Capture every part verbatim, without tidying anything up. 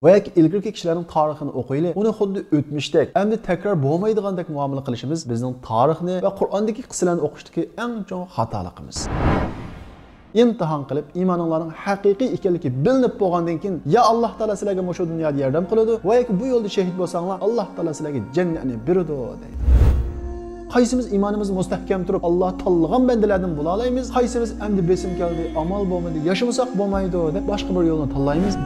ۋە ياكى ئىلگىرىكى كىشىلەرنىڭ تارىخىنى ئوقۇيلى، ئۇنى خۇددى ئۆتمۈشتەك، ئەمدى تەكرار بولمايدىغاندەك مۇئامىلە قىلىشىمىز بىزنىڭ تارىخنى ۋە قۇرئاندىكى قىسسىلەرنى ئوقۇشتىكى ئەڭ چوڭ خاتالىقىمىز. ئىمتىھان قىلىپ، ئىمانىڭلارنىڭ ھەقىقىي ئىكەنلىكى بىلىنىپ بولغاندىن كېيىن، يا ئاللاھ تائالا سىلەرگە مۇشۇ دۇنيادا ياردەم قىلىدۇ ۋە ياكى بۇ يولدا شېھىت بولساڭلار، ئاللاھ تائالا سىلەرگە جەننەتنى بېرىدۇ، دەيدۇ. قايسىمىز ئىمانىمىزدا مۇستەھكەم تۇرۇپ، ئاللاھ تاللىغان بەندىلەردىن بولالايمىز؟ قايسىمىز ئەمدى بېسىم كەلدى، ئامال بولمىدى، ياشىمىساق بولمايدۇ دەپ باشقا بىر يولنى تاللايمىز؟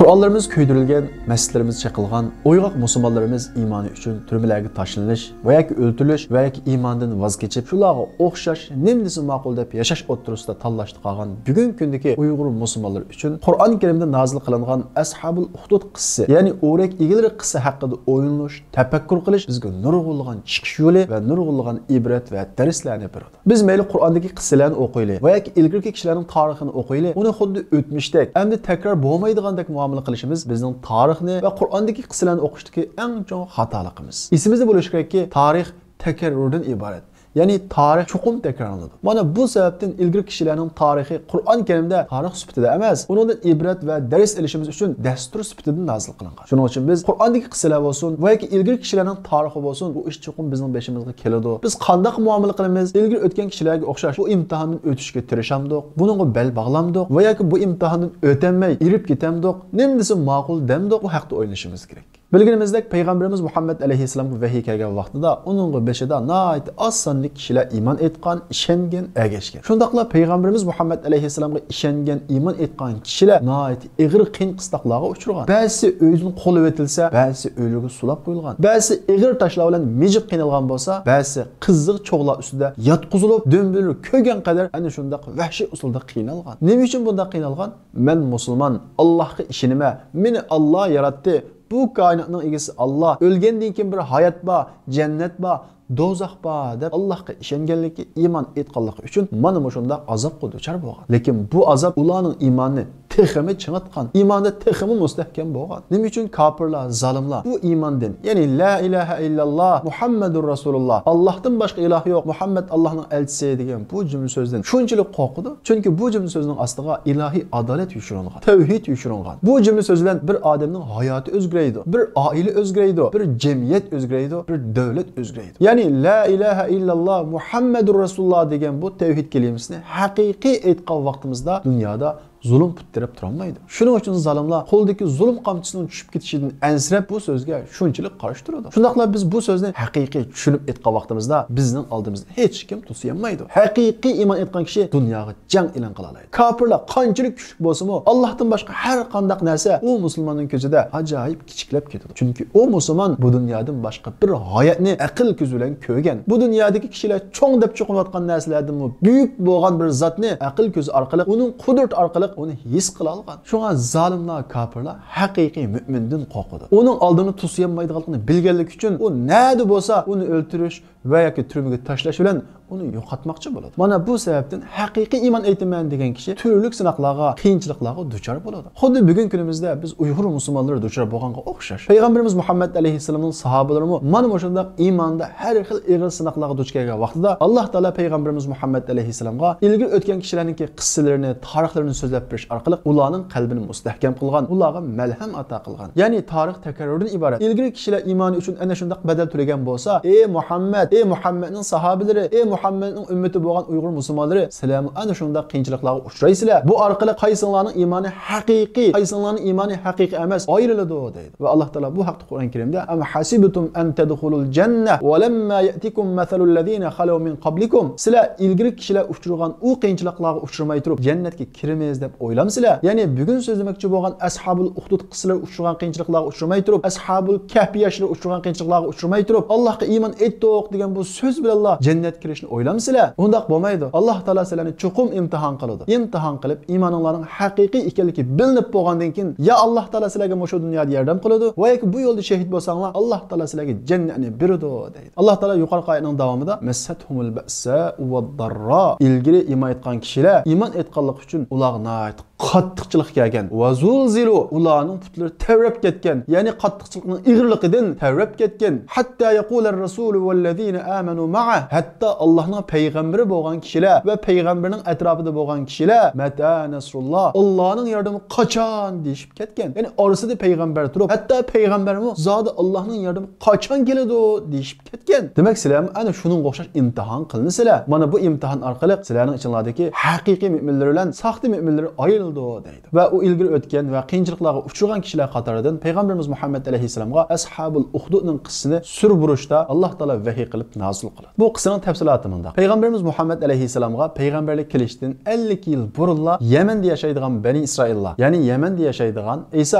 قۇرئانلىرىمىز كۆيدۈرۈلگەن، مەسچىتلىرىمىز چېقىلغان، ئويغاق مۇسۇلمانلىرىمىز ئىمانى ئۈچۈن تۈرمىلەرگە تاشلىنىش ۋە ياكى ئۆلتۈرۈلۈش ۋە ياكى ئىماندىن ۋاز كېچىپ، شۇلارغا ئوخشاش نېمە دېسە ماقۇل دەپ ياشاش ئوتتۇرىسىدا تاللاشتا قالغان بۈگۈنكى كۈندىكى ئۇيغۇر مۇسۇلمانلىرى ئۈچۈن قۇرئان كەرىمدە نازىل قىلىنغان ئەسھابۇل ئۇخدۇد قىسسىسى، يەنى ئورەك ئىگىلىرى قىسسىسى ھەققىدە ئويلىنىش، تەپەككۇر قىلىش بىزگە نۇرغۇنلىغان چىقىش يولى ۋە نۇرغۇنلىغان ئىبرەت ۋە دەرسلەرنى بېرىدۇ. بىز مەيلى قۇرئاندىكى قىسسىلەرنى ئوقۇيلى ۋە ياكى ئىلگىرىكى كىشىلەرنىڭ تارىخىنى ئوقۇيلى، ئۇنى خۇددى ئۆتمۈشتەك، ئەمدى تەكرار بولمايدىغاندەك مۇئامىلە قىلىشىمىز بىزنىڭ تارىخنى ۋە قۇرئاندىكى قىسسىلەرنى ئوقۇشتىكى ئەڭ چوڭ خاتالىقىمىز. ئېسىمىزدە بولۇشى كېرەككى، تارىخ تەكرىردىن ئىبارەت. يەنى تارىخ چوقۇم تەكرارلىنىدۇ. مانا بۇ سەۋەبتىن ئىلگىرىكى كىشىلەرنىڭ تارىخى قۇرئان كەرىمدە تارىخ سۈپىتىدە ئەمەس، ئۇنىڭدىن ئىبرەت ۋە دەرس ئېلىشىمىز ئۈچۈن دەستۇر سۈپىتىدە نازىل قىلىنغان. شۇنىڭ ئۈچۈن بىز قۇرئاندىكى قىسسىلەر بولسۇن ۋە ياكى ئىلگىرىكى كىشىلەرنىڭ تارىخى بولسۇن، بۇ ئىش چوقۇم بىزنىڭ بېشىمىزغا كېلىدۇ. بىز قانداق مۇئامىلە قىلىمىز؟ ئىلگىرى ئۆتكەن كىشىلەرگە ئوخشاش بۇ ئىمتىھاندىن ئۆتۈشكە تىرىشامدۇق؟ بۇنىڭغا بەل باغلامدۇق؟ ۋە ياكى بۇ ئىمتىھاندىن ئۆتەلمەي ئېرىپ كېتەمدۇق؟ نېمە دېسە ماقۇل دەمدۇق؟ بۇ ھەقتە ئويلىنىشىمىز كېرەك. بىلگىنىمىزدەك، پەيغەمبىرىمىز مۇھەممەد ئەلەيھىسسالامغا ۋەھىي كەلگەن ۋاقتىدا ئۇنىڭغا بېشىدا ناھايىتى ئاز ساندىكى كىشىلەر ئىمان ئېيتقان، ئىشەنگەن، ئەگەشكەن. شۇنداقلا پەيغەمبىرىمىز مۇھەممەد ئەلەيھىسسالامغا ئىشەنگەن، ئىمان ئېيتقان كىشىلەر ناھايىتى ئېغىر قىيىن قىستاقلارغا ئۇچرىغان. بەزىسى ئۆيدىن قوغلىۋېتىلسە، بەزىسى ئۆيلىرىگە سولاپ قويۇلغان. بەزىسى ئېغىر تاشلار بىلەن مىجىپ قىينالغان بولسا، بەزىسى قىزىق چوغلار ئۈستىدە ياتقۇزۇلۇپ، دۈمبىلىرى كۆيگەن قەدەر ئەنە شۇنداق ۋەھشىي ئۇسۇلدا قىينالغان. نېمە ئۈچۈن بۇنداق قىينالغان؟ مەن مۇسۇلمان، ئاللاھقا ئىشىنىمەن، مېنى ئاللا ياراتتى، بۇ كائىناتنىڭ ئىگىسى ئاللا، ئۆلگەندىن كېيىن بىر ھايات بار، جەننەت بار، دوزاخ بار دەپ ئاللاھقا ئىشەنگەنلىكى، ئىمان ئېيتقانلىقى ئۈچۈن مانا مۇشۇنداق ئازابقا دۇچار بولغان. لېكىن بۇ ئازاب ئۇلارنىڭ ئىمانىنى تېخىمۇ چىڭىتقان، ئىماندا تېخىمۇ مۇستەھكەم بولغان. نېمە ئۈچۈن كاپىرلار، زالىملار بۇ ئىماندىن، يەنى لا ئىلاھە ئىللاللا مۇھەممەدۇر رەسۇلۇللا، ئاللاھتىن باشقا ئىلاھ يوق، مۇھەممەد ئاللاھنىڭ ئەلچىسى دېگەن بۇ جۈملە سۆزدىن شۇنچىلىك قورقىدۇ؟ چۈنكى بۇ جۈملە سۆزنىڭ ئاستىغا ئىلاھىي ئادالەت يوشۇرۇنغان، تەۋھىد يوشۇرۇنغان. بۇ جۈملە سۆز بىلەن بىر ئادەمنىڭ ھاياتى ئۆزگىرەيدۇ، بىر ئائىلە ئۆزگىرەيدۇ، بىر جەمئىيەت ئۆزگىرەيدۇ، بىر دۆلەت ئۆزگىرەيدۇ. يەنى لا ئىلاھە ئىللاللا مۇھەممەدۇر رەسۇلۇللا دېگەن بۇ تەۋھىد كەلىمىسىنى ھەقىقىي ئېيتقان ۋاقتىمىزدا دۇنيادا زۇلۇم پۇت تىرەپ تۇرالمايدۇ. شۇنىڭ ئۈچۈن زالىملار قولىدىكى زۇلۇم قامچىسىنىڭ چۈشۈپ كېتىشىدىن ئەنسىرەپ، بۇ سۆزگە شۇنچىلىك قارشى تۇرىدۇ. شۇنداقلا بىز بۇ سۆزنى ھەقىقىي چۈشىنىپ ئېيتقان ۋاقتىمىزدا، بىزنىڭ ئالدىمىزدا ھېچكىم توسۇيالمايدۇ. ھەقىقىي ئىمان ئېيتقان كىشى دۇنياغا جەڭ ئېلان قىلالايدۇ. كاپىرلار قانچىلىك كۈچلۈك بولسىمۇ، ئاللاھتىن باشقا ھەر قانداق نەرسە ئۇ مۇسۇلماننىڭ كۆزىدە ئاجايىپ كىچىكلەپ كېتىدۇ. چۈنكى ئۇ مۇسۇلمان بۇ دۇنيادىن باشقا بىر ھاياتنى ئەقىل كۆزى بىلەن كۆرگەن. بۇ دۇنيادىكى كىشىلەر چوڭ دەپ چوقۇنۇۋاتقان نەرسىلەردىنمۇ بۈيۈك بولغان بىر زاتنى ئەقىل كۆزى ئارقىلىق، ئۇنىڭ قۇدرىتى ئارقىلىق ئۇنى ھېس قىلالىغان. شۇڭا زالىملار، كاپىرلار ھەقىقىي مۆمىندىن قورقىدۇ. ئۇنىڭ ئالدىنى توسۇيالمايدىغانلىقىنى بىلگەنلىكى ئۈچۈن ئۇ نەدە بولسا ئۇنى ئۆلتۈرۈش ۋە ياكى تۈرمىگە تاشلاش بىلەن ئۇنى يوقاتماقچى بولىدۇ. مانا بۇ سەۋەبتىن ھەقىقىي ئىمان ئېيتىمەن دېگەن كىشى تۈرلۈك سىناقلارغا، قىيىنچىلىقلارغا دۇچار بولىدۇ. خۇددى بۈگۈنكى كۈنىمىزدە بىز ئۇيغۇر مۇسۇلمانلىرى دۇچار بولغانغا ئوخشاش. پەيغەمبىرىمىز مۇھەممەد ئەلەيھىسسالامنىڭ ساھابىلىرىمۇ مانا مۇشۇنداق ئىماندا ھەر خىل ئېغىر سىناقلارغا دۇچ كەلگەن ۋاقتىدا، ئاللاھ تائالا پەيغەمبىرىمىز مۇھەممەد ئەلەيھىسسالامغا ئىلگىرى ئۆتكەن كىشىلەرنىڭكى قىسسىلىرىنى، تارىخلىرىنى سۆزلەپ بېرىش ئارقىلىق ئۇلارنىڭ قەلبىنى مۇستەھكەم قىلغان، ئۇلارغا مەلھەم ئاتا قىلغان. يەنى تارىخ تەكرارىدىن ئىبارەت. ئىلگىرى كىشىلەر ئىمانى ئۈچۈن ئەنە شۇنداق بەدەل تۆلىگەن بولسا، ئى مۇھەممەد، ئى مۇھەممەدنىڭ ساھابىلىرى، ئى مۇھەممەدنىڭ ئۈممىتى بولغان ئۇيغۇر مۇسۇلمانلىرى، سىلەرمۇ ئەنە شۇنداق قىيىنچىلىقلارغا ئۇچرايسىلەر. بۇ ئارقىلىق قايسىڭلارنىڭ ئىمانى ھەقىقىي، قايسىڭلارنىڭ ئىمانى ھەقىقىي ئەمەس، ئايرىلىدۇ، دەيدۇ. ۋە ئاللاھ تائالا بۇ ھەقتە قۇرئان كەرىمدە، ئەم ھەسىبتۇم ئەن تەدخۇلۇل جەننە ۋە لەمما يەئتىكۇم مەسەلۇللەزىنە خەلەۋ مىن قەبلىكۇم، سىلەر ئىلگىرى كىشىلەر ئۇچرىغان ئۇ قىيىنچىلىقلارغا ئۇچرىماي تۇرۇپ جەننەتكە كىرىمىز دەپ ئويلامسىلەر؟ يەنى بۈگۈن سۆزلىمەكچى بولغان ئەسھابۇل ئۇخدۇد قىسسىلىرى ئۇچرىغان قىيىنچىلىقلارغا ئۇچرىماي تۇرۇپ، ئەسھابۇل كەھپى ياشلىرى ئۇچرىغان قىيىنچىلىقلارغا ئۇچرىماي تۇرۇپ، ئاللاھقا ئىمان ئېيتتۇق دېگەن بۇ سۆز بىلەنلا جەننەتكە كىرىش ئويلامسىلەر؟ ئۇنداق بولمايدۇ. ئاللاھ تائالا سىلەرنى چوقۇم ئىمتىھان قىلىدۇ. ئىمتىھان قىلىپ، ئىمانىڭلارنىڭ ھەقىقىي ئىكەنلىكى بىلىنىپ بولغاندىن كېيىن، يا ئاللاھ تائالا سىلەرگە مۇشۇ دۇنيادا ياردەم قىلىدۇ، ۋە ياكى بۇ يولدا شېھىت بولساڭلار، ئاللاھ تائالا سىلەرگە جەننەتنى بېرىدۇ، دەيدۇ. ئاللاھ تائالا يۇقىرىقى ئايەتنىڭ داۋامىدا، مەسسەتھۇمۇل بەسساءۇ ۋەدداررا. ئىلگىرى ئىمان ئېيتقان كىشىلەر ئىمان ئېيتقانلىقى ئۈچۈن ئۇلارغا ناھايىتى قاتتىقچىلىق كەلگەن. ۋە زۇلزىلۇ، ئۇلارنىڭ پۇتلىرى تەۋرەپ كەتكەن. يەنى قاتتىقچىلىقنىڭ ئېغىرلىقىدىن تەۋرەپ كەتكەن. ھەتتا يەقۇلەر رەسۇلۇ ۋەللەزىنە ئامەنۇ مەئە. ھەتتا ئاللاھنىڭ پەيغەمبىرى بولغان كىشىلەر ۋە پەيغەمبىرنىڭ ئەتراپىدا بولغان كىشىلەر، مەتە نەسرۇللاھ، ئاللاھنىڭ ياردىمى قاچان دېيىشىپ كەتكەن. يەنى ئارىسىدا پەيغەمبەر تۇرۇپ، ھەتتا پەيغەمبەرمۇ زادى ئاللاھنىڭ ياردىمى قاچان كېلىدۇ دېيىشىپ كەتكەن. دېمەك، سىلەرمۇ ئەنە شۇنىڭغا ئوخشاش ئىمتىھان قىلىنىسىلەر. مانا بۇ ئىمتىھان ئارقىلىق سىلەرنىڭ ئىچىڭلاردىكى ھەقىقىي مۆمىنلىرى بىلەن ساختا مۆمىنلىرى ئايرىلىدۇ، دەيدۇ. ۋە ئۇ ئىلگىرى ئۆتكەن ۋە قىيىنچىلىقلارغا ئۇچرىغان كىشىلەر قاتارىدىن پەيغەمبىرىمىز مۇھەممەد ئەلەيھىسسالامغا ئەسھابۇل ئۇخدۇدنىڭ قىسسىسىنى سۈر بۇرۇشتا ئاللاھ تائالا ۋەھىي قىلىپ نازىل قىلدى. بۇ قىسسىنىڭ تەپسىلاتى مۇنداق. پەيغەمبىرىمىز مۇھەممەد ئەلەيھىسسالامغا پەيغەمبەرلىك كېلىشتىن ئەللىك يىل بۇرۇنلا يەمەندە ياشايدىغان بەنى ئىسرائىللار، يەنى يەمەندە ياشايدىغان ئەيسا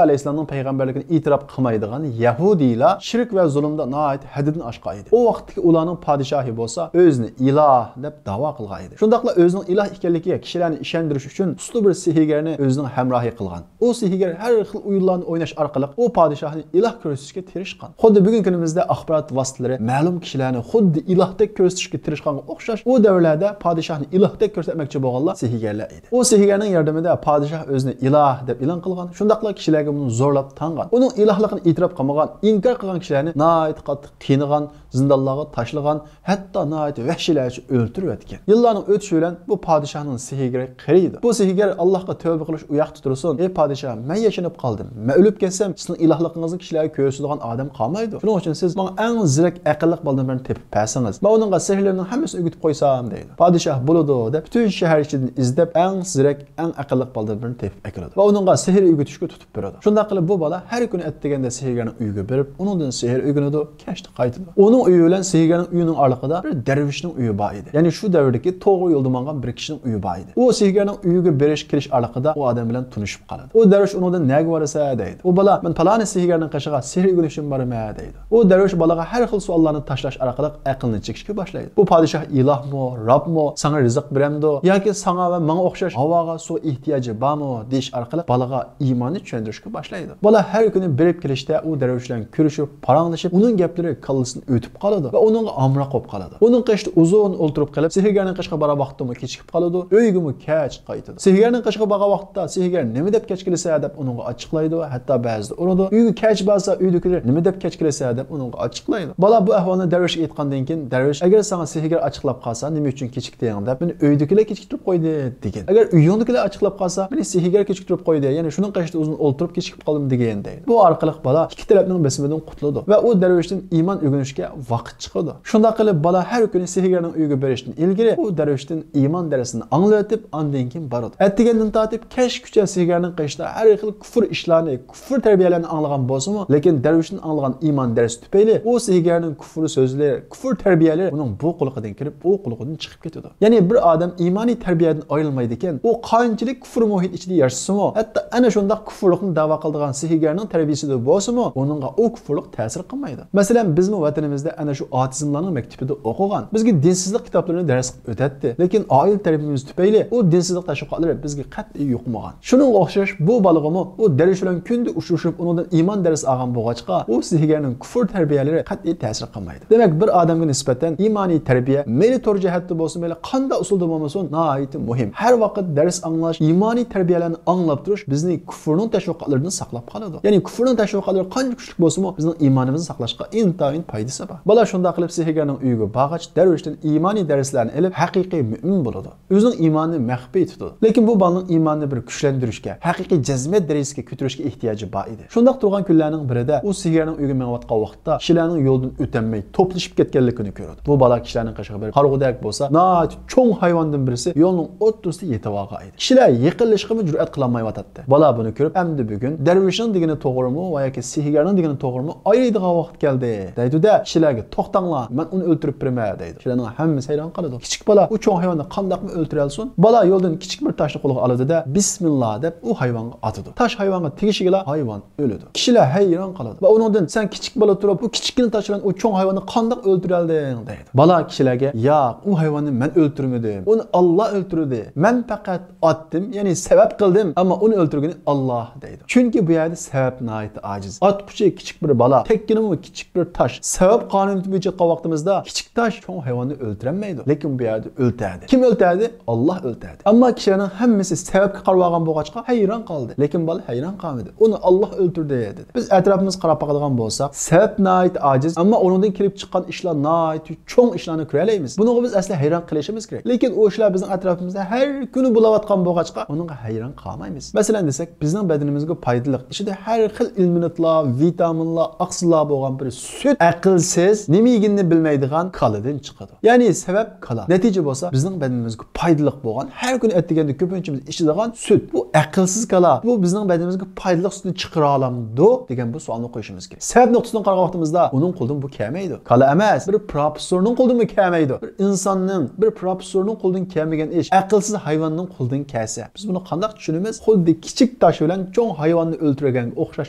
ئەلەيھىسسالامنىڭ پەيغەمبەرلىكىنى ئېتىراپ قىلمايدىغان يەھۇدىيلار شىرك ۋە زۇلۇمدا ناھايىتى ھەددىدىن ئاشقان ئىدى. ئۇ ۋاقىتتىكى ئۇلارنىڭ پادىشاھى بولسا ئۆزىنى ئىلاھ دەپ داۋا قىلغان ئىدى. شۇنداقلا ئۆزىنىڭ ئىلاھ ئىكەنلىكىگە كىشىلەرنى ئىشەندۈرۈش ئۈچۈن ئۇستا بىر سېھىرگەرنى ئۆزىنىڭ ھەمراھى قىلغان. ئۇ سېھىرگەر ھەر خىل ئويۇنلارنى ئويناش ئارقىلىق ئۇ پادىشاھنى ئىلاھ كۆرسىتىشكە تىرىشقان. خۇددى بۈگۈنكى كۈنىمىزدە ئاخبارات ۋاسىتىلىرى مەلۇم كىشىلەرنى خۇددى ئىلاھتەك كۆرسىتىشكە تىرىشقانغا ئوخشاش، ئۇ دەۋرلەردە پادىشاھنى ئىلاھتەك كۆرسەتمەكچى بولغانلار سېھىرگەرلەر ئىدى. ئۇ سېھىرگەرنىڭ ياردىمىدە پادىشاھ ئۆزىنى ئىلاھ دەپ ئېلان قىلغان، شۇنداقلا كىشىلەرگە بۇنى زورلاپ تاڭغان. ئۇنىڭ ئىلاھلىقىنى ئېتىراپ قىلمىغان، ئىنكار قىلغان كىشىلەرنى ناھايىتى قاتتىق قىينىغان، زىندانلارغا تاشلىغان، ھەتتا ناھايىتى ۋەھشىيلەرچە ئۆلتۈرۈۋەتكەن. يىللارنىڭ ئۆتۈشى بىلەن بۇ پادىشاھنىڭ سېھىرگىرى قېرىيدۇ. بۇ سېھىرگەر ئاللاھقا تەۋبە قىلىش ئۇ ياقتا تۇرسۇن. ئەي پادىشاھ، مەن ياشىنىپ قالدىم. مەن ئۆلۈپ كەتسەم، سىزنىڭ ئىلاھلىقىڭىزنى كىشىلەرگە كۆرسىتىدىغان ئادەم قالمايدۇ. شۇنىڭ ئۈچۈن سىز ماڭا ئەڭ زېرەك ئەقىللىق بالىدىن بىرنى تېپىپ بەرسىڭىز، مەن ئۇنىڭغا سېھىرلىرىمنىڭ ھەممىسىنى ئۆگىتىپ قويسام، دەيدۇ. پادىشاھ بولىدۇ دەپ پۈتۈن شەھەر ئىچىدىن ئىزدەپ ئەڭ زېرەك، ئەڭ ئەقىللىق بالىدىن بىرنى تېپىپ ئەكېلىدۇ ۋە ئۇنىڭغا سېھىر ئۆگىتىشكە تۇتۇپ بېرىدۇ. شۇنداق قىلىپ بۇ بالا ھەر كۈنى ئەتىگەندە سېھىرگەرنىڭ ئۆيىگە بېرىپ، ئۇنىڭدىن سېھىر ئۆگىنىدۇ، كەچتە قايتىدۇ. ئۇنىڭ ئۆيى بىلەن سېھىرگەرنىڭ ئۆيىنىڭ ئارىلىقىدا بىر دەرۋىشنىڭ ئۆيى بار ئىدى. يەنى شۇ دەۋردىكى توغرا يولدا ماڭغان بىر كىشىنىڭ ئۆيى بار ئىدى. ئۇ سېھىرگەرنىڭ ئۆيىگە بېرىش كېلىش ئارىلىقىدا ئۇ ئادەم بىلەن تونۇشۇپ قالىدۇ. ئۇ دەرۋىش ئۇنىڭدىن نەگە بارىسەن دەيدۇ. ئۇ بالا مەن پالانى سېھىرگەرنىڭ قېشىغا سېھىر ئۆگىنىش ئۈچۈن بارىمەن دەيدۇ. ئۇ دەرۋىش بالىغا ھەر خىل سوئاللارنى تاشلاش ئارقىلىق ئەقلىنى چېكىشكە باشلايدۇ. بۇ پادىشاھ ئىلاھمۇ، رابمۇ، ساڭا رىزىق بېرەمدۇ ياكى ساڭا ۋە ماڭا ئوخشاش ھاۋاغا، سۇغا ئېھتىياجى بارمۇ دېيىش ئارقىلىق بالىغا ئىماننى چۈشەندۈرۈشكە باشلايدۇ. بالا ھەر كۈنى بېرىپ كېلىشتە ئۇ دەرۋىش بىلەن كۆرۈشۈپ، پاراڭلىشىپ، ئۇنىڭ گەپلىرى كاللىسىدىن ئۆتۈپ قالىدۇ ۋە ئۇنىڭغا ئامراق بولۇپ قالىدۇ. ئۇنىڭ قېشىدا ئۇزۇن ئولتۇرۇپ قېلىپ، سېھىرگەرنىڭ قېشىغا بارغان ۋاقتىمۇ كېچىكىپ قالىدۇ، ئۆيىگىمۇ كەچ قايتىدۇ. سېھىرگەرنىڭ قېشىغا بارغان ۋاقىتتا سېھىرگەر نېمە دەپ كەچ كېلىسەن دەپ ئۇنىڭغا ئاچچىقلايدۇ، ھەتتا بەزىدە ئۇرىدۇ. ئۆيگە كەچ بارسا ئۆيدىكىلەر نېمە دەپ كەچ كېلىسەن دەپ ئۇنىڭغا ئاچچىقلايدۇ. بالا بۇ ئەھۋالنى دەرۋىشكە ئېيتقاندىن كېيىن دەرۋىش ئەگەر ساڭا سېھىرگەر ئاچچىقلاپ قالسا نېمە ئۈچۈن كېچىكتىڭ دەپ مېنى ئۆيدىكىلەر كېچىكتۈرۈپ قويدى دېگەن. ئەگەر ئۆيۈڭدىكىلەر ئاچچىقلاپ قالسا مېنى سېھىرگەر كېچىكتۈرۈپ قويدى، يەنى شۇنىڭ قېشىدا ئۇزۇن ئولتۇرۇپ كېچىكىپ قالدىم دېگەن دەيدۇ. بۇ ئارقىلىق بالا ئىككى تەرەپنىڭ بېسىمىدىن قۇتۇلىدۇ ۋە ئۇ دەرۋىشتىن ئىمان ئۆگىنىشكە ۋاقىت چىقىدۇ. شۇنداق قىلىپ بالا ھەر كۈنى سېھىرگەرنىڭ ئۆيىگە بېرىشتىن ئىلگىرى ئۇ دەرۋىشتىن ئىمان دەرسىنى ئاڭلىۋېتىپ ئاندىن كېيىن بارىدۇ. ئەتىگەندىن تارتىپ كەچكىچە سېھىرگەرنىڭ قېشىدا ھەر خىل كۇفر ئىشلارنى، كۇفر تەربىيەلەرنى ئاڭلىغان بولسىمۇ، لېكىن دەرۋىشتىن ئاڭلىغان ئىمان دەرسى تۈپەيلى ئۇ سېھىرگەرنىڭ كۇفر سۆزلىرى، كۇفر تەربىيەلىرى ئۇنىڭ بۇ قۇلىقىدىن كىرىپ ئۇ قۇلىقىدىن چىقىپ كېتىدۇ. يەنى بىر ئادەم ئىمانىي تەربىيەدىن ئايرىلمايدىكەن، ئۇ قانچىلىك كۇفر مۇھىت ئىچىدە ياشىسىمۇ، ھەتتا ئەنە شۇنداق كۇفرلۇقنى دەۋا قىلىدىغان سېھىرگەرنىڭ تەربىيىسىدە بولسىمۇ، ئۇنىڭغا ئۇ كۇفرلۇق تەسىر قىلمايدۇ. مەسىلەن، بىزمۇ ۋەتىنىمىزدە ئەنە شۇ ئاتېئىزملارنىڭ مەكتىپىدە ئوقۇغان. بىزگە دىنسىزلىق كىتابلىرىنى دەرس قىلىپ ئۆتەتتى. لېكىن ئائىلە تەربىيىمىز تۈپەيلى ئۇ دىنسىزلىق تەشۋىقاتلىرى بىزگە قەتئىي يۇقمىغان. شۇنىڭغا ئوخشاش بۇ بالىغىمۇ ئۇ دەرۋىش بىلەن كۈندە ئۇچرىشىپ، ئۇنىڭدىن ئىمان دەرسى ئالغان بولغاچقا، ئۇ سېھىرگەرنىڭ كۇفر تەربىيەلىرى قەتئىي تەسىر قىلمايدۇ. دېمەك، بىر ئادەمگە نىسبەتەن ئىمانىي تەربىيە مەيلى تور جەھەتتە بولسۇن، مەيلى قانداق ئۇسۇلدا بولمىسۇن، ناھايىتى مۇھىم. ھەر ۋاقىت دەرس ئاڭلاش، ئىمانىي تەربىيەلەرنى ئاڭلاپ تۇرۇش بىزنى كۇفرنىڭ تەشۋىقاتلىرىدىن ساقلاپ قالىدۇ. يەنى كۇفرنىڭ تەشۋىقاتلىرى قانچە كۈچلۈك بولسىمۇ، بىزنىڭ ئىمانىمىزنى ساقلاشقا ئىنتايىن پايدىسى بار. بالا شۇنداق قىلىپ سېھىرگەرنىڭ ئۆيىگە بارغاچ، دەرۋىشتىن ئىمانىي دەرسلەرنى ئېلىپ، ھەقىقىي مۆمىن بولىدۇ. ئۆزىنىڭ ئىمانىنى مەخپىي تۇتىدۇ. لېكىن بۇ بالىنىڭ ئىمانىنى بىر كۈچلەندۈرۈشكە، ھەقىقىي جەزمىيەت دەرىجىسىگە كۆتۈرۈشكە ئېھتىياجى بار ئىدى. شۇنداق تۇرغان كۈنلەرنىڭ بىرىدە ئۇ سېھىرگەرنىڭ ئۆيىگە مېڭىۋاتقان ۋاقىتتا كىشىلەرنىڭ يولدىن ئۆتەلمەي توپلىشىپ كەتكەنلىكىنى كۆرىدۇ. بۇ بالا كىشىلەرنىڭ قېشىغا بېرىپ، قارىغۇدەك بولسا ناھايىتى چوڭ ھايۋاندىن بىرسى يولنىڭ ئوتتۇرىسىدا يېتىۋالغان ئىدى. كىشىلەر يېقىنلىشىشقىمۇ جۈرئەت قىلالمايۋاتاتتى. بالا بۇنى كۆرۈپ، ئەمدى بۈگۈن دەرۋىشنىڭ دېگىنى توغرىمۇ ۋە ياكى سېھىرگەرنىڭ دېگىنى توغرىمۇ ئايرىيدىغان ۋاقىت كەلدى، دەيدۇ-دە، كىشىلەرگە توختاڭلار، مەن ئۇنى ئۆلتۈرۈپ بېرىمەن، دەيدۇ. كىشىلەرنىڭ ھەممىسى ھەيران قالىدۇ. كىچىك بالا ئۇ چوڭ ھايۋاننى قانداقمۇ ئۆلتۈرەلسۇن؟ بالا يولدىن كىچىك بىر تاشنى قولىغا ئالىدۇ-دە، بىسمىللا دەپ ئۇ ھايۋانغا ئاتىدۇ. تاش ھايۋانغا تېگىشىگىلا ھايۋان ئۆلىدۇ. كىشىلەر ھەيران قالىدۇ ۋە ئۇنىڭدىن، «سەن كىچىك بالا تۇرۇپ، بۇ كىچىككىنە تاش بىلەن ئۇ چوڭ ھايۋاننى قانداق ئۆلتۈرەلدىڭ؟» دەيدۇ. بالا كىشىلەرگە، «ياق، ئۇ ھايۋاننى مەن ئۆلتۈرمىدىم. ئۇنى ئاللا ئۆلتۈردى. مەن پەقەت ئاتتىم، يەنى سەۋەب قىلدىم، ئەمما ئۇنى ئۆلتۈرگىنى ئاللا» دەيدۇ. چۈنكى بۇ يەردە سەۋەب ناھايىتى ئاجىز. ئاتقۇچى كىچىك بىر بالا، تەككىنىمۇ كىچىك بىر تاش. سەۋەب قانۇنىيىتى بويىچە ئېيتقان ۋاقتىمىزدا كىچىك تاش چوڭ ھايۋاننى ئۆلتۈرەلمەيدۇ. لېكىن بۇ يەردە ئۆلتۈردى. كىم ئۆلتۈردى؟ ئاللا ئۆلتۈردى. ئەمما كىشىلەرنىڭ ھەممىسى سەۋەبكە قاراپ ئالغان بولغاچقا ھەيران قالدى. لېكىن بالا ھەيران قالمىدى. «ئۇنى ئاللا ئۆلتۈردى» دېدى. بىز ئەتراپىمىزغا قاراپ باقىدىغان بولساق، سەۋەب ناھايىتى ئاجىز، ئەمما ئۇنىڭدىن كېلىپ چىققان ئىشلار ناھايىتى چوڭ ئىشلارنى كۆرەلەيمىز. بۇنىڭغا بىز ئەسلى ھەيران قېلىشىمىز كېرەك. لېكىن ئۇ ئىشلار بىزنىڭ ئەتراپىمىزدا ھەر كۈنى بولۇۋاتقان بولغاچقا، ئۇنىڭغا ھەيران قالمايمىز. مەسىلەن دېسەك، بىزنىڭ بەدىنىمىزگە پايدىلىق، ئىچىدە ھەر خىل ئېلېمېنتلار، ۋىتامىنلار، ئاقسىللار بولغان بىر سۈت ئەقىلسىز، نېمە يېگىنىنى بىلمەيدىغان كالىدىن چىقىدۇ. يەنى سەۋەب كالا. نەتىجە بولسا بىزنىڭ بەدىنىمىزگە پايدىلىق بولغان، ھەر كۈنى ئەتىگەندە كۆپىنچىمىز ئىچىدىغان سۈت. بۇ ئەقىلسىز كالا، بۇ بىزنىڭ بەدىنىمىزگە پايدىلىق سۈتنى چىقىرالامدۇ دېگەن بۇ سوئالنى قويۇشىمىز كېرەك. سەۋەب نۇقتىسىدىن قارىغان ۋاقتىمىزدا ئۇنىڭ قولىدىن بۇ كەلمەيدۇ. كالا ئەمەس، بىر پروفېسسورنىڭ قولىدىنمۇ كەلمەيدۇ. بىر ئىنساننىڭ، بىر پروفېسسورنىڭ قولىدىن كەلمىگەن ئىش ئەقىلسىز ھايۋاننىڭ قولىدىن كەلسە، بىز بۇنى قانداق چۈشىنىمىز؟ خۇددى كىچىك تاش بىلەن چوڭ ھايۋاننى ئۆلتۈرگەنگە ئوخشاش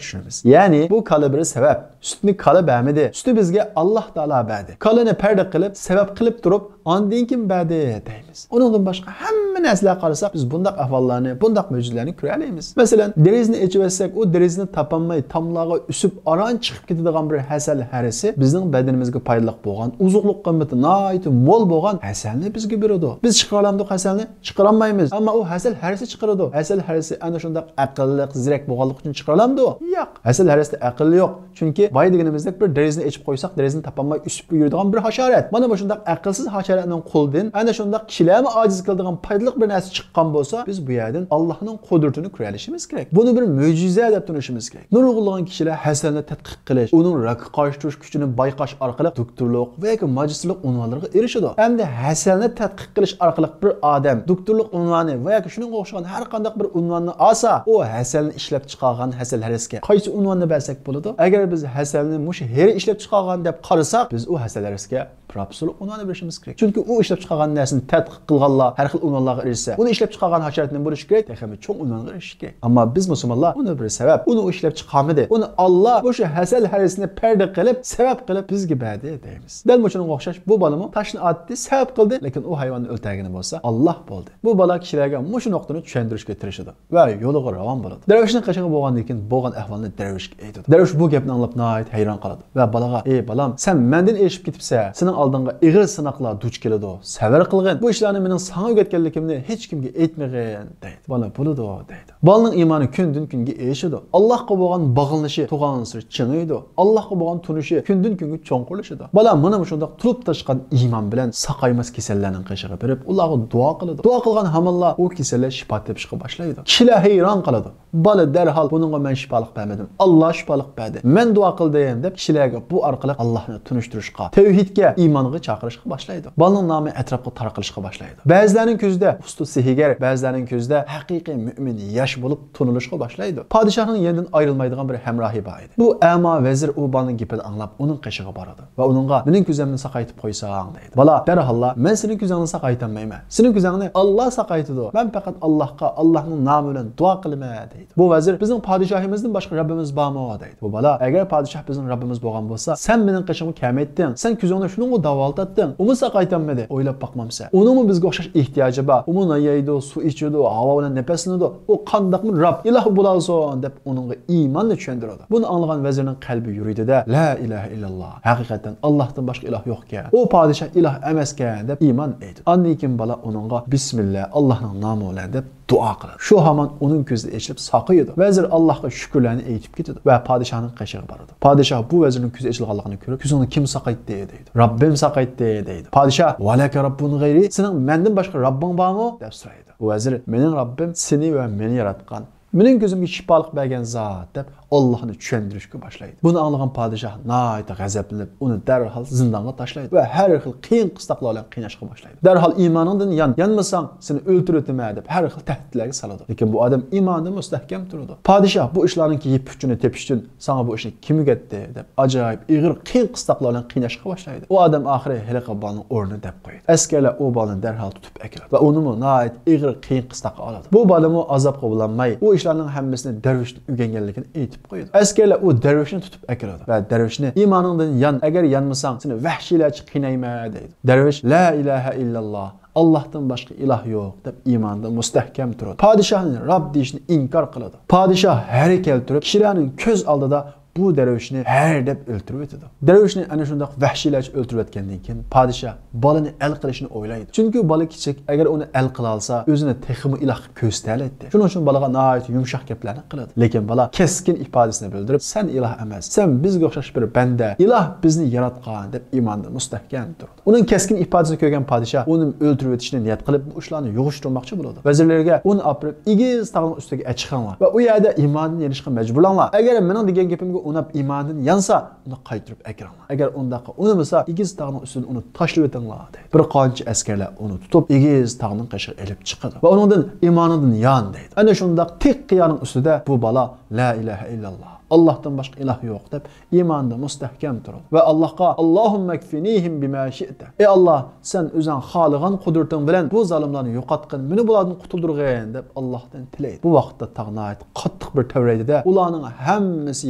چۈشىنىمىز. يەنى بۇ كالا بىر سەۋەب. سۈتنى كالا بەرمىدى. سۈتنى بىزگە ئاللا تائالا بەردى. كالىنى پەردە قىلىپ، سەۋەب قىلىپ تۇرۇپ، ئاندىن كېيىن بەردى دەيمىز. ئۇنىڭدىن باشقا ھەممە نەرسىلەرگە قارىساق، بىز بۇنداق ئەھۋاللارنى، بۇنداق مۆجىزىلەرنى كۆرەلەيمىز. مەسىلەن، دېرىزىنى ئېچىۋەتسەك، ئۇ دېرىزىنى تاپالماي، تاملارغا ئۈسۈپ، ئاران چىقىپ كېتىدىغان بىر ھەسەل ھەرىسى بىزنىڭ بەدىنىمىزگە پايدىلىق بولغان، ئوزۇقلۇق قىممىتى ناھايىتى مول بولغان ھەسەلنى بىزگە بېرىدۇ. بىز چىقىرالامدۇق ھەسەلنى؟ چىقىرالمايمىز. ئەمما ئۇ ھەسەل ھەرىسى چىقىرىدۇ. ھەسەل ھەرىسى ئەنە شۇنداق ئەقىللىق، زېرەك بولغانلىقى ئۈچۈن چىقىرالامدۇ؟ ياق. ھەسەل ھەرىسىدە ئەقىل يوق. چۈنكى بايا دېگىنىمىزدەك بىر دېرىزىنى ئېچىپ قويساق، دېرىزىنى تاپالماي ئۈسۈپ يۈرىدىغان بىر ھاشارات. مانا مۇشۇنداق ئەقىلسىز ھاشاراتنىڭ قولىدىن ئەنە شۇنداق كىشىلەرمۇ ئاجىز قىلىدىغان پايدىلىق بىر نەرسە چىققان بولسا، بىز بۇ يەردىن ئاللانىڭ قۇدرىتىنى كۆرەلىشىمىز كېرەك. بۇنى بىر مۆجىزە دەپ تونۇشىمىز كېرەك. نۇرغۇنلىغان كىشىلەر ھەسەلنى تەتقىق قىلىش، ئۇنىڭ راكقا قارشى تۇرۇش كۈچىنى بايقاش ئارقىلىق دوكتورلۇق ۋە ياكى ماگىستىرلىق ئۇنۋانلىرىغا ئېرىشىدۇ. ئەمدى ھەسەلنى تەتقىق قىلىش ئارقىلىق بىر ئادەم دوكتورلۇق ئۇنۋانى ۋە ياكى شۇنىڭغا ئوخشىغان ھەر قانداق بىر ئۇنۋاننى ئالسا، ئۇ ھەسەلنى ئىشلەپ چىقارغان ھەسەل ھەرىسىگە قايسى ئۇنۋاننى بەرسەك بولىدۇ؟ ئەگەر بىز ھەسەلنى مۇشۇ ھېرى ئىشلەپ چىقارغان دەپ قارىساق، بىز ئۇ ھەسەل ھەرىسىگە پروفېسسورلۇق ئۇنۋانى بېرىشىمىز كېرەك. چۈنكى ئۇ ئىشلەپ چىقارغان نەرسىنى تەتقىق قىلغانلار ھەر خىل ئۇنۋانلارغا ئېرىشسە، ئۇنى ئىشلەپ چىقارغان ھاشارات نېمە بولۇشى كېرەك؟ تېخىمۇ چوڭ ئۇنۋانغا ئېرىشىشى كېرەك. ئەمما بىز مۇسۇلمانلار ئۇنى بىر سەۋەب، ئۇنى ئۇ ئىشلەپ چىقارمىدى. ئۇنى ئاللا مۇشۇ ھەسەل ھەرىسىنى پەردە قىلىپ، سەۋەب قىلىپ بىزگە بەردى دەيمىز. دەل مۇشۇنىڭغا ئوخشاش بۇ بالىمۇ تاشنى ئاتتى، سەۋەب قىلدى، لېكىن ئۇ ھايۋاننى ئۆلتۈرگىنى بولسا ئاللا بولدى. بۇ بالا كىشىلەرگە مۇشۇ نۇقتىنى چۈشەندۈرۈشكە تىرىشىدۇ ۋە يولىغا راۋان بولىدۇ. دەرۋىشنىڭ قېشىغا بولغاندىن كېيىن بولغان ئەھۋالنى دەرۋىشكە ئېيتىدۇ. دەرۋىش بۇ گەپنى ئاڭلاپ ناھايىتى ھەيران قالىدۇ ۋە بالىغا، «ئەي بالام، سەن مەندىن ئېشىپ كېتىپسەن، سېنىڭ ئالدىڭغا ئېغىر سىناقلار دۇچ كېلىدۇ، سەۋر قىلغىن، بۇ ئىشلارنى مېنىڭ ساڭا ئۆگەتكەنلىكىمنى ھېچكىمگە ئېيتمىغىن» دەيدۇ. بالا، «بولىدۇ» دەيدۇ. بالىنىڭ ئىمانى كۈندىن كۈنگە ئېشىدۇ. ئاللاھقا بولغان باغلىنىشى تۇغانسېرى چىڭىيدۇ. ئاللاھقا بولغان تونۇشى كۈندىن كۈنگە چوڭقۇرلىشىدۇ. بالا مانا مۇشۇنداق تولۇپ تاشقان ئىمان بىلەن ساقايماس كېسەللەرنىڭ قېشىغا بېرىپ، ئۇلارغا دۇئا قىلىدۇ. دۇئا قىلغان ھامانلا ئۇ كېسەللەر شىپا تېپىشقا باشلايدۇ. كىشىلەر ھەيران قالىدۇ. بالا دەرھال، «بۇنىڭغا مەن شىپالىق بەرمىدىم، ئاللا شىپالىق بەردى. مەن دۇئا قىلدىم» دەپ كىشىلەرگە بۇ ئارقىلىق ئاللانى تونۇشتۇرۇشقا، تەۋھىدكە، ئىمانغا چاقىرىشقا باشلايدۇ. بالىنىڭ نامى ئەتراپقا تارقىلىشقا باشلايدۇ. بەزىلەرنىڭ كۆزىدە ئۇستا سېھىرگەر، بەزىلەرنىڭ كۆزىدە ھەقىقىي مۆمىن ياش بولۇپ تونۇلۇشقا باشلايدۇ. پادىشاھنىڭ يېنىدىن ئايرىلمايدىغان بىر ھەمراھى بار ئىدى. بۇ ئەما ۋەزىر ئۇ بالىنىڭ گېپىنى ئاڭلاپ، ئۇنىڭ قېشىغا بارىدۇ ۋە ئۇنىڭغا، «مېنىڭ كۆزۈمنى ساقايتىپ قويساڭ» دەيدۇ. بالا دەرھاللا، «مەن سېنىڭ كۆزۈڭنى ساقايتالمايمەن. سېنىڭ كۆزۈڭنى ئاللا ساقايتىدۇ. مەن پەقەت ئاللاھقا، ئاللاھنىڭ نامى بىلەن دۇئا قىلىمەن» دەيدۇ. بۇ ۋەزىر، «بىزنىڭ پادىشاھىمىزدىن باشقا رەببىمىز بارمۇ؟» دەيدۇ. بۇ بالا، «ئەگەر پادىشاھ بىزنىڭ رەببىمىز بولغان بولسا، سەن مېنىڭ قېشىمغا كەلمەيتتىڭ. سەن كۆزۈڭنى شۇنىڭغا داۋالىتاتتىڭ. ئۇمۇ ساقايتالمىدى. ئويلاپ باقمامسەن؟ ئۇنىڭمۇ بىزگە ئوخشاش ئېھتىياجى بار. ئۇمۇ نان يەيدۇ، سۇ ئىچىدۇ، ھاۋا بىلەن نەپەسلىنىدۇ. ئۇ قانداقمۇ رەب، ئىلاھ بولالىسۇن؟» دەپ ئۇنىڭغا ئىماننى چۈشەندۈرىدۇ. بۇنى ئاڭلىغان ۋەزىرنىڭ قەلبى يۈرىدى-دە، «لا ئىلاھە ئىللاللا. ھەقىقەتەن ئاللاھتىن باشقا ئىلاھ يوقكەن. ئۇ پادىشاھ ئىلاھ ئەمەسكەن» دەپ ئىمان ئېيتىدۇ. ئاندىن كېيىن بالا ئۇنىڭغا، «بىسمىللا، ئاللاھنىڭ نامى بىلەن» دەپ دۇئا قىلىدۇ. شۇ ھامان ئۇنىڭ كۆزى ئېچىلىپ ساقىيىدۇ. ۋەزىر ئاللاھقا شۈكۈرلەرنى ئېيتىپ كېتىدۇ ۋە پادىشاھنىڭ قېشىغا بارىدۇ. پادىشاھ بۇ ۋەزىرنىڭ كۆزى ئېچىلغانلىقىنى كۆرۈپ، «كۆزۈڭنى كىم ساقايتتى؟» دەيدۇ. «رەببىم ساقايتتى» دەيدۇ. پادىشاھ، «ۋەلەكە رەببۇن غەيرى، سېنىڭ مەندىن باشقا رەببىڭ بارمۇ؟» دەپ سورايدۇ. بۇ ۋەزىر، «مېنىڭ رەببىم سېنى ۋە مېنى ياراتقان مېنىڭ كۆزۈمگە شىپالىق بەرگەن زات دەپ ئاللاھنى چۈشەندۈرۈشكە باشلايدۇ. بۇنى ئاڭلىغان پادىشاھ ناھايىتى غەزەپلىنىپ، ئۇنى دەرھال زىندانغا تاشلايدۇ ۋە ھەر خىل قىيىن قىستاقلار بىلەن قىيناشقا باشلايدۇ. دەرھال ئىمانىڭدىن يان، يانمىساڭ سېنى ئۆلتۈرۈۋېتىمەن دەپ ھەر خىل تەھدىتلەرگە سالىدۇ. لېكىن بۇ ئادەم ئىمانىدا مۇستەھكەم تۇرىدۇ. پادىشاھ بۇ ئىشلارنىڭكى يىپ ئۇچىنى تېپىش ئۈچۈن ساڭا بۇ ئىشنى كىم ئۆگەتتى دەپ ئاجايىپ ئېغىر قىيىن قىستاقلار بىلەن قىيناشقا باشلايدۇ. ئۇ ئادەم ئاخىرى ھېلىقى بالىنىڭ ئورنىنى دەپ قويىدۇ. ئەسكەرلەر ئۇ بالىنى دەرھال تۇتۇپ ئەكىرىدۇ ۋە ئۇنىمۇ ناھايىتى ئېغىر قىيىن قىستاققا ئالىدۇ. بۇ بالىمۇ ئازابقا بۇلانماي، ئۇ ئىشلارنىڭ ھەممىسىنى دەرۋىشتىن ئۆگەنگەنلىكىنى ئېيتىپ قويىدۇ. ئەسكەرلەر ئۇ دەرۋىشنى تۇتۇپ ئەكىرىدۇ ۋە دەرۋىشنى، ئىمانىڭدىن يان، ئەگەر يانمىساڭ، سېنى ۋەھشىيلەرچە قىينايمەن، دەيدۇ. دەرۋىش، لا ئىلاھە ئىللاللا، ئاللاھتىن باشقا ئىلاھ يوق، دەپ ئىمانىدا مۇستەھكەم تۇرىدۇ. پادىشاھنى رەب دېيىشنى ئىنكار قىلىدۇ. پادىشاھ ھەر كەلتۈرۈپ، كىشىلەرنىڭ كۆز ئالدىدا بۇ دەرۋىشنى ھەر دەپ ئۆلتۈرۈۋېتىدۇ. دەرۋىشنى ئەنە شۇنداق ۋەھشىيلەرچە ئۆلتۈرۈۋەتكەندىن كېيىن، پادىشاھ بالىنى ئەل قىلىشنى ئويلايدۇ. چۈنكى بالا كىچىك، ئەگەر ئۇنى ئەل قىلالىسا، ئۆزىنى تېخىمۇ ئىلاھقا كۆرسىتەلەيتتى. شۇنىڭ ئۈچۈن بالىغا ناھايىتى يۇمشاق گەپلەرنى قىلىدۇ. لېكىن بالا كەسكىن ئىپادىسىنى بىلدۈرۈپ، سەن ئىلاھ ئەمەس، سەن بىزگە ئوخشاش بىر بەندە، ئىلاھ بىزنى ياراتقان، دەپ ئىماندا مۇستەھكەم تۇرىدۇ. ئۇنىڭ كەسكىن ئىپادىسىنى كۆرگەن پادىشاھ ئۇنى ئۆلتۈرۈۋېتىشنى نىيەت قىلىپ، بۇ ئىشلارنى يۇغۇشتۇرماقچى بولىدۇ. ۋەزىرلىرىگە، ئۇنى ئاپىرىپ ئېگىز تاغنىڭ ئۈستىگە ئەچىقىڭلار ۋە ئۇ يەردە ئىماندىن يېنىشقا مەجبۇرلاڭلار. ئەگەر مېنىڭ دېگەن گېپىمگە ئۇناپ ئىماندىن يانسا، ئۇنى قايتۇرۇپ ئەكىرىڭلار. ئەگەر ئۇنداققا ئۇنىمىسا، ئېگىز تاغنىڭ ئۈستىدىن ئۇنى تاشلىۋېتىڭلار، دەيدۇ. بىر قانچە ئەسكەرلەر ئۇنى تۇتۇپ، ئېگىز تاغنىڭ قېشىغا ئېلىپ چىقىدۇ ۋە ئۇنىڭدىن ئىمانىڭدىن يان، دەيدۇ. ئەنە شۇنداق تىك قىيانىڭ ئۈستىدە بۇ بالا لا ئىلاھە ئىللاللا، ئاللاھتىن باشقا ئىلاھ يوق، دەپ ئىماندا مۇستەھكەم تۇرىدۇ ۋە ئاللاھقا، ئاللاھۇممە كفىنىھىم بىما شىئتە، ئەي ئاللاھ، سەن ئۆزۈڭ خالىغان قۇدرىتىڭ بىلەن بۇ زالىملارنى يوقاتقىن، مېنى بۇلاردىن قۇتۇلدۇرغىن، دەپ ئاللاھتىن تىلەيدۇ. بۇ ۋاقىتتا تاغ ناھايىتى قاتتىق بىر تەۋرەيدۇ-دە، ئۇلارنىڭ ھەممىسى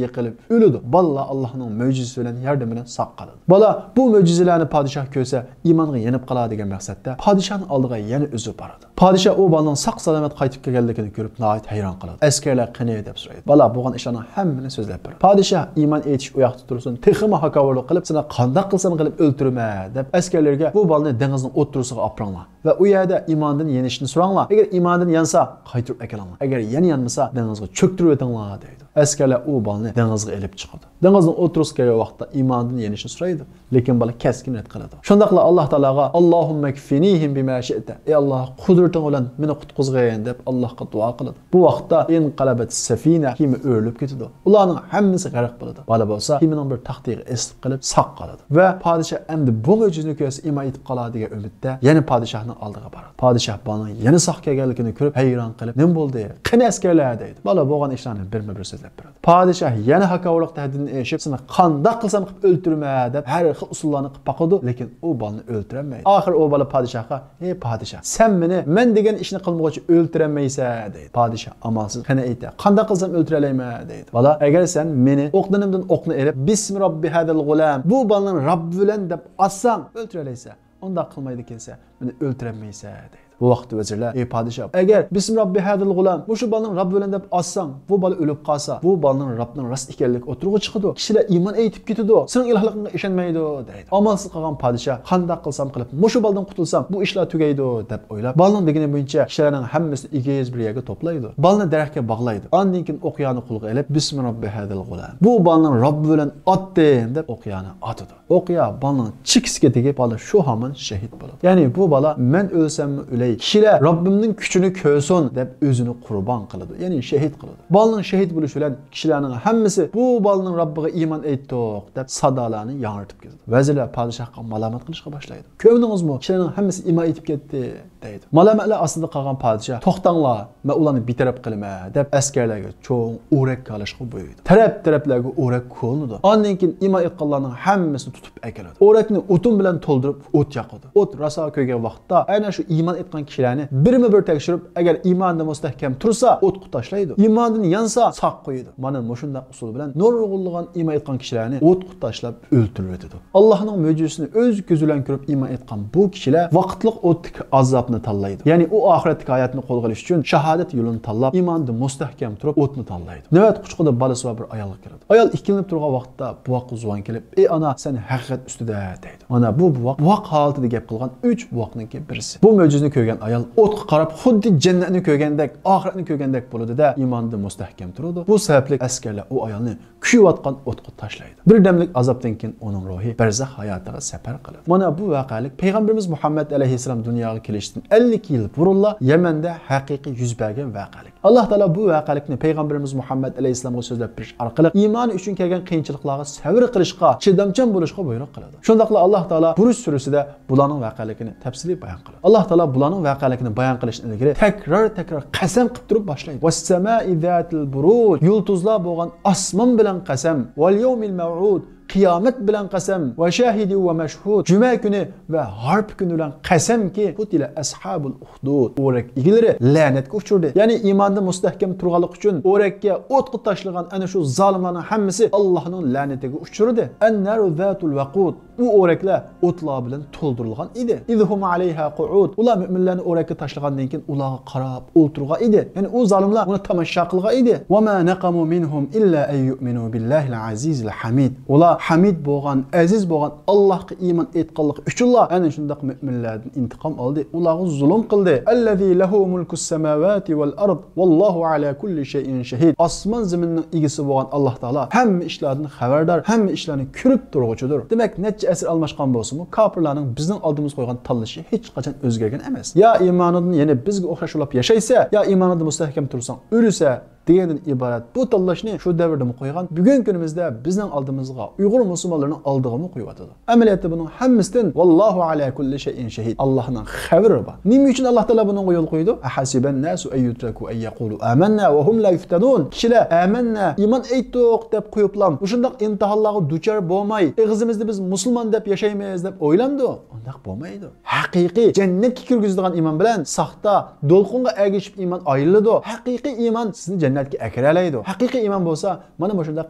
يىقىلىپ ئۆلىدۇ. بالىلار ئاللاھنىڭ مۆجىزىسى بىلەن، ياردىمى بىلەن ساق قالىدۇ. بالا بۇ مۆجىزىلەرنى پادىشاھ كۆرسە، ئىمانغا يېنىپ قالار دېگەن مەقسەتتە پادىشاھنىڭ ئالدىغا يەنە ئۆزى بارىدۇ. پادىشاھ ئۇ بالىنىڭ ساق-سالامەت قايتىپ كەلگەنلىكىنى كۆرۈپ ناھايىتى ھەيران قالىدۇ. ئەسكەرلەر قېنى دەپ سورايدۇ. بالا بولغان ئىشلارنىڭ ھەممىنى سۆزلەپ بېرىدۇ. پادىشاھ ئىمان ئېيتىش ئۇ ياقتا تۇرسۇن، تېخىمۇ ھاكاۋۇرلۇق قىلىپ، سېنى قانداق قىلسام قىلىپ ئۆلتۈرىمەن، دەپ ئەسكەرلىرىگە بۇ بالىنى دېڭىزنىڭ ئوتتۇرىسىغا ئاپىرىڭلار ۋە ئۇ يەردە ئىماندىن يېنىشنى سوراڭلار. ئەگەر ئىماندىن يانسا، قايتۇرۇپ ئەكېلىڭلار. ئەگەر يەنە يانمىسا، دېڭىزغا چۆكتۈرۈۋېتىڭلار، دەيدۇ. ئەسكەرلەر ئۇ بالىنى دېڭىزغا ئېلىپ چىقىدۇ. دېڭىزنىڭ ئوتتۇرىسىغا كەلگەن ۋاقىتتا ئىماندىن يېنىشنى سورايدۇ. لېكىن بالا كەسكىن رەت قىلىدۇ. شۇنداقلا ئاللاھ تائالاغا، ئاللاھۇممە كفىنىھىم بىما شىئتە، ئەي ئاللاھ، قۇدرىتىڭ بىلەن مېنى قۇتقۇزغىن، دەپ ئاللاھقا دۇئا قىلىدۇ. بۇ ۋاقىتتا ئىنقەلەبەت سەفىنە، كېمە ئۆرۈلۈپ كېتىدۇ. ئۇلارنىڭ ھەممىسى غەرق بولىدۇ. بالا بولسا كېمىنىڭ بىر تاختىغا ئېسىلىپ قېلىپ ساق قالىدۇ. ۋە پادىشاھ ئەمدى بۇ مۆجىزىنى كۆرسە ئىمان ئېيتىپ قالار دېگەن ئۈمىدتە يەنە پادىشاھنىڭ ئالدىغا بارىدۇ. پادىشاھ بالىنىڭ يەنە ساق كەلگەنلىكىنى كۆرۈپ ھەيران قېلىپ، نېمە بولدى؟ قېنى ئەسكەرلەر؟ دەيدۇ. بالا بولغان ئىشلارنى بىرمۇ بىر سۆزلەپ بېرىدۇ. پادىشاھ يەنە ھاكاۋۇرلۇق تەھدىتىدىن ئېشىپ، سېنى قانداق قىلسام قىلىپ ئۆلتۈرىمەن، دەپ ھەر خىل ئۇسۇللارنى قىلىپ باقىدۇ، لېكىن ئۇ بالىنى ئۆلتۈرەلمەيدۇ. ئاخىرى ئۇ بالا پادىشاھقا، ئەي پادىشاھ، سەن مېنى مەن دېگەن ئىشنى قىلمىغۇچە ئۆلتۈرەلمەيسەن، دەيدۇ. پادىشاھ ئامالسىز، قېنى ئېيتە، قانداق قىلسام ئۆلتۈرەلەيمەن، دەيدۇ. بالا، ئەگەر سەن مېنى ئوقدىنىمدىن ئوقنى ئېلىپ، بىسمى رەببى ھەزەل غۇلام، بۇ بالىنىڭ رەببى بىلەن دەپ ئاتساڭ، ئۆلتۈرەلەيسەن. ئۇنداق قىلمايدىكەنسەن، مېنى ئۆلتۈرەلمەيسەن، دەيدۇ. بۇ ۋاقىتتا ۋەزىرلەر، ئەي پادىشاھ، ئەگەر بىسمى رەببى ھەزەل غۇلام، مۇشۇ بالىنىڭ رەببى بىلەن دەپ ئاتساڭ، بۇ بالا ئۆلۈپ قالسا، بۇ بالىنىڭ رەببىنىڭ راست ئىكەنلىكى ئوتتۇرىغا چىقىدۇ. كىشىلەر ئىمان ئېيتىپ كېتىدۇ، سېنىڭ ئىلاھلىقىڭغا ئىشەنمەيدۇ، دەيدۇ. ئامالسىز قالغان پادىشاھ، قانداق قىلسام قىلىپ مۇشۇ بالىدىن قۇتۇلسام، بۇ ئىشلار تۈگەيدۇ، دەپ ئويلاپ، بالىنىڭ دېگىنى بويىچە كىشىلەرنىڭ ھەممىسىنى ئېگىز بىر يەرگە توپلايدۇ. بالىنى دەرەخكە باغلايدۇ. ئاندىن كېيىن ئوقيانى قولىغا ئېلىپ، بىسمى رەببى ھەزەل غۇلام، بۇ بالىنىڭ رەببى بىلەن ئاتتىم، دەپ ئوقيانى ئاتىدۇ. ئوقيا بالىنىڭ چېكىسىگە تېگىپ، بالا شۇ ھامان شېھىت بولىدۇ. يەنى بۇ بالا، مەن ئۆلسەممۇ ئۆلەي، كىشىلەر رەببىمنىڭ كۈچىنى كۆرسۇن، دەپ ئۆزىنى قۇربان قىلىدۇ. يەنى شېھىت قىلىدۇ. بالىنىڭ شېھىت بولۇشى بىلەن كىشىلەرنىڭ ھەممىسى، بۇ بالىنىڭ رەببىگە ئىمان ئېيتتۇق، دەپ سادالارنى ياڭرىتىپ كېتىدۇ. ۋەزىرلەر پادىشاھقا مالامەت قىلىشقا باشلايدۇ. كۆردىڭىزمۇ، كىشىلەرنىڭ ھەممىسى ئىمان ئېيتىپ كەتتى، دەيدۇ. مالامەتلەر ئاستىدا قالغان پادىشاھ، توختاڭلار، مەن ئۇلارنى بىتەرەپ قىلىمەن، دەپ ئەسكەرلەرگە چوڭ ئورەك كالىشقا بۇيرۇيدۇ. تەرەپ-تەرەپلەرگە ئورەك كولىنىدۇ. ئاندىن كېيىن ئىمان ئېيتقانلارنىڭ ھەممىسىنى تۇتۇپ ئەكېلىدۇ. ئورەكنى ئوتۇن بىلەن تولدۇرۇپ ئوت ياقىدۇ. ئوت راسا كۆيگەن ۋاقىتتا ئەنە شۇ ئىمان ئېيتقان كىشىلەرنى بىرمۇ بىر تەكشۈرۈپ، ئەگەر ئىماندا مۇستەھكەم تۇرسا ئوتقا تاشلايدۇ. ئىماندىن يانسا ساق قويىدۇ. مانا مۇشۇنداق ئۇسۇل بىلەن نۇرغۇنلىغان ئىمان ئېيتقان كىشىلەرنى ئوتقا تاشلاپ ئۆلتۈرۈۋېتىدۇ. ئاللاھنىڭ مۆجىزىسىنى ئۆز كۆزى بىلەن كۆرۈپ ئىمان ئېيتقان بۇ كىشىلەر ۋاقىتلىق ئوتتىكى ئازابنى تاللايدۇ. يەنى ئۇ ئاخىرەتتىكى ھاياتنى قولغا ئېلىش ئۈچۈن شاھادەت يولىنى تاللاپ، ئىماندا مۇستەھكەم تۇرۇپ ئوتنى تاللايدۇ. نۆۋەت قۇچىقىدا بالىسى بار بىر ئايالغا كېلىدۇ. ئايال ئىككىلىنىپ تۇرغان ۋاقىتتا بوۋاققا زۇۋان كېلىپ، ئەي ئانا، سەن ھەقىقەت ئۈستىدە، دەيدۇ. مانا بۇ بوۋاق، بوۋاق ھالىتىدە گەپ قىلغان ئۈچ بوۋاقنىڭكى بىرسى. بۇ مۆجىزىنى كۆرگەن كۆرگەن ئايال ئوتقا قاراپ خۇددى جەننەتنى كۆرگەندەك، ئاخىرەتنى كۆرگەندەك بولىدۇ-دە، ئىمانىدا مۇستەھكەم تۇرىدۇ. بۇ سەۋەبلىك ئەسكەرلەر ئۇ ئايالنى كۆيۈۋاتقان ئوتقا تاشلايدۇ. بىردەملىك ئازابتىن كېيىن ئۇنىڭ روھى بەرزەخ ھاياتىغا سەپەر قىلىدۇ. مانا بۇ ۋەقەلىك پەيغەمبىرىمىز مۇھەممەد ئەلەيھىسسالام دۇنياغا كېلىشتىن ئەللىك يىل بۇرۇنلا يەمەندە ھەقىقىي يۈز بەرگەن ۋەقەلىك. ئاللاھ تائالا بۇ ۋەقەلىكنى پەيغەمبىرىمىز مۇھەممەد ئەلەيھىسسالامغا سۆزلەپ بېرىش ئارقىلىق ئىمانى ئۈچۈن كەلگەن قىيىنچىلىقلارغا سەۋر قىلىشقا، چىدامچان بولۇشقا بۇيرۇق قىلىدۇ. شۇنداقلا ئاللاھ تائالا بۇرۇج سۈرىسىدە بۇلارنىڭ ۋەقەلىكىنى تەپسىلىي بايان قىلىدۇ. ئاللاھ تائالا بۇلارنىڭ ۋەقەلىكىنى بايان قىلىشتىن ئىلگىرى تەكرار-تەكرار قەسەم قىلىپ تۇرۇپ باشلايدۇ. «ۋەسسەمائى زاتىل بۇرۇج»، يۇلتۇزلار بولغان ئاسمان بىلەن قەسەم، «ۋەل يەۋمىل مەۋئۇد»، قىيامەت بىلەن قەسەم، «ۋە شاھىدى ۋە مەشھۇد»، جۈمە كۈنى ۋە ھارپا كۈنى بىلەن قەسەمكى، «قۇتىلە ئەسھابۇل ئۇخدۇد»، ئورەك ئىگىلىرى لەنەتكە ئۇچرىدى. يەنى ئىماندا مۇستەھكەم تۇرغانلىقى ئۈچۈن ئورەككە ئوتقا تاشلىغان ئەنە شۇ زالىملارنىڭ ھەممىسى ئاللاھنىڭ لەنىتىگە ئۇچرىدى. «ئەننارۇ زاتۇل ۋەقۇد»، ئۇ ئورەكلەر ئوتلار بىلەن تولدۇرۇلغان ئىدى. «ئىز ھۇم ئەلەيھا قۇئۇد»، ئۇلار مۆمىنلەرنى ئورەككە تاشلىغاندىن كېيىن ئۇلارغا قاراپ ئولتۇرغان ئىدى. يەنى ئۇ زالىملار ئۇنى تاماشا قىلغان ئىدى. «ۋە ما نەقەمۇ مىنھۇم ئىللا ئەن يۇئمىنۇ بىللاھىل ئەزىزىل ھەمىد». ئۇلار ھەمىد بولغان، ئەزىز بولغان ئاللاھقا ئىمان ئېيتقانلىقى ئۈچۈنلا ئەنە شۇنداق مۆمىنلەردىن ئىنتىقام ئالدى، ئۇلارغا زۇلۇم قىلدى. «ئەللەزى لەھۇ مۇلكۇس سەماۋاتى ۋەل ئەرد، ۋەللاھۇ ئەلا كۇللى شەيئىن شەھىد». ئاسمان زېمىننىڭ ئىگىسى بولغان ئاللاھ تائالا ھەممە ئىشلاردىن خەۋەردار، ھەممە ئىشلارنى كۆرۈپ تۇرغۇچىدۇر. دېمەك، نەچچە ئەسىر ئالماشقان بولسىمۇ، كاپىرلارنىڭ بىزنىڭ ئالدىمىزغا قويغان تاللىشى ھېچقاچان ئۆزگەرگەن ئەمەس. يا ئىمانىدىن، يەنى بىزگە ئوخشاش بولاپ ياشايسە، يا ئىمانىدا مۇستەھكەم تۇرساڭ ئۆلىسە، دېگەندىن ئىبارەت بۇ تاللاشنى شۇ دەۋردىمۇ قويغان، بۈگۈنكى كۈنىمىزدە بىزنىڭ ئالدىمىزغا، ئۇيغۇر مۇسۇلمانلىرىنىڭ ئالدىغىمۇ قويۇۋاتىدۇ. ئەمەلىيەتتە بۇنىڭ ھەممىسىدىن «ۋەللاھۇ ئەلا كۇللى شەيئىن شەھىد»، ئاللاھنىڭ خەۋىرى بار. نېمە ئۈچۈن ئاللاھ تائالا بۇنىڭغا يول قويىدۇ؟ «ئەھەسىبەن ناسۇ ئەن يۇترەكۇ ئەن يەقۇلۇ ئامەننا ۋە ھۇم لا يۇفتەنۇن». كىشىلەر «ئامەننا، ئىمان ئېيتتۇق» دەپ قويۇپلا، مۇشۇنداق ئىمتىھانلارغا دۇچار بولماي، ئېغىزىمىزدا «بىز مۇسۇلمان» دەپ ياشايمىز دەپ ئويلامدۇ؟ ئۇنداق بولمايدۇ. ھەقىقىي جەننەتكە كىرگۈزىدىغان ئىمان بىلەن ساختا، دولقۇنغا ئەگىشىپ ئىمان ئايرىلىدۇ. ھەقىقىي ئىمان سىزنى جەننەتكە ئەكىرەلەيدۇ. ھەقىقىي ئىمان بولسا، مانا مۇشۇنداق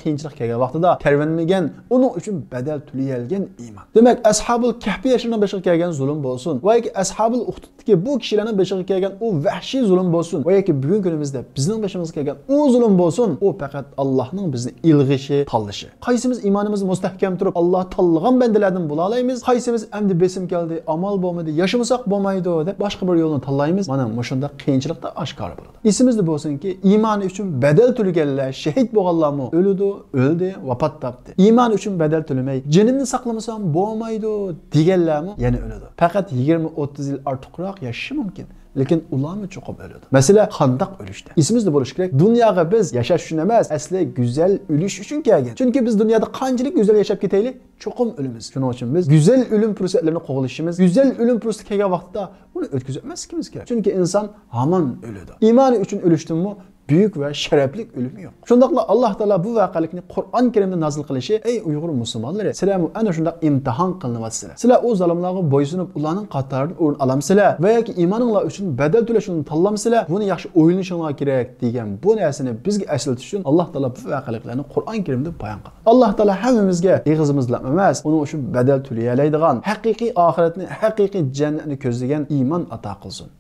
قىيىنچىلىق كەلگەن ۋاقتىدا تەرۋەنمىگەن، ئۇنىڭ ئۈچۈن بەدەل تۆلىيەلىگەن ئىمان. دېمەك، ئەسھابۇل كەھپى ياشلىرىنىڭ بېشىغا كەلگەن زۇلۇم بولسۇن ۋە ياكى ئەسھابۇل ئۇختۇدتىكى بۇ كىشىلەرنىڭ بېشىغا كەلگەن ئۇ ۋەھشىي زۇلۇم بولسۇن ۋە ياكى بۈگۈنكى كۈنىمىزدە بىزنىڭ بېشىمىزغا كەلگەن ئۇ زۇلۇم بولسۇن، ئۇ پەقەت ئاللاھنىڭ بىزنى ئىلغىشى، تاللىشى. قايسىمىز ئىمانىمىز مۇستەھكەم تۇرۇپ، ئاللاھ تاللىغان بەندىلەردىن بولالايمىز؟ قايسىمىز ئەمدى بېسىم كەلدى، ئامال بولمىدى، ياشىمىساق بولمايدۇ دەپ باشقا بىر يولنى تاللايمىز؟ مانا مۇشۇنداق قىيىنچىلىقتا ئاشكارا بولىدۇ. ئېسىمىزدە بولسۇنكى، ئىمانى ئۈچۈن بەدەل تۆلىگەنلەر، شېھىت بولغانلارمۇ ئۆلىدۇ، ئۆلدى، ۋاپات تاپتى. ئىمانى ئۈچۈن بەدەل تۆلىمەي، جېنىمنى ساقلىمىسام بولمايدۇ دېگەنلەرمۇ يەنە ئۆلىدۇ. پەقەت يىگىرمە ئوتتۇز يىل ئارتۇقراق ياشىشى مۇمكىن. لېكىن ئۇلارمۇ چوقۇم ئۆلىدۇ. مەسىلە قانداق ئۆلۈشتە؟ ئېسىمىزدە بولۇشى كېرەك، دۇنياغا بىز ياشاش ئۈچۈن ئەمەس، ئەسلى گۈزەل ئۆلۈش ئۈچۈن كەلگەن. چۈنكى بىز دۇنيادا قانچىلىك گۈزەل ياشاپ كېتەيلى، چوقۇم ئۆلىمىز. شۇنىڭ ئۈچۈن بىز گۈزەل ئۆلۈم پۇرسەتلىرىنى قوغلىشىمىز، گۈزەل ئۆلۈم پۇرسىتى كەلگەن ۋاقىتتا ئۇنى ئۆتكۈزۈپ ئەمەسلىكىمىز كېرەك. چۈنكى ئىنسان ھامان ئۆلىدۇ. ئىمانى ئۈچۈن ئۆلۈشتىنمۇ بۈيۈك ۋە شەرەپلىك ئۆلۈم يوق. شۇنداقلا ئاللاھ تائالا بۇ ۋەقەلىكنى قۇرئان كەرىمدە نازىل قىلىشى، ئەي ئۇيغۇر مۇسۇلمانلىرى، سىلەرمۇ ئەنە شۇنداق ئىمتىھان قىلىنىۋاتىسىلەر. سىلەر ئۇ زالىملارغا بويسۇنۇپ، ئۇلارنىڭ قاتارىدىن ئورۇن ئالامسىلەر ۋە ياكى ئىمانىڭلار ئۈچۈن بەدەل تۆلەش يولىنى تاللامسىلەر؟ بۇنى ياخشى ئويلىنىشىڭلار كېرەك، دېگەن بۇ نەرسىنى بىزگە ئەسلىتىش ئۈچۈن ئاللاھ تائالا بۇ ۋەقەلىكلەرنى قۇرئان كەرىمدە بايان قىلدى. ئاللاھ تائالا ھەممىمىزگە ئېغىزىمىز بىلەن ئەمەس، ئۇنىڭ ئۈچۈن بەدەل تۆلىيەلەيدىغان، ھەقىقىي ئاخىرەتنى، ھەقىقىي جەننەتنى كۆزلىگەن ئىمان ئاتا قىلسۇن.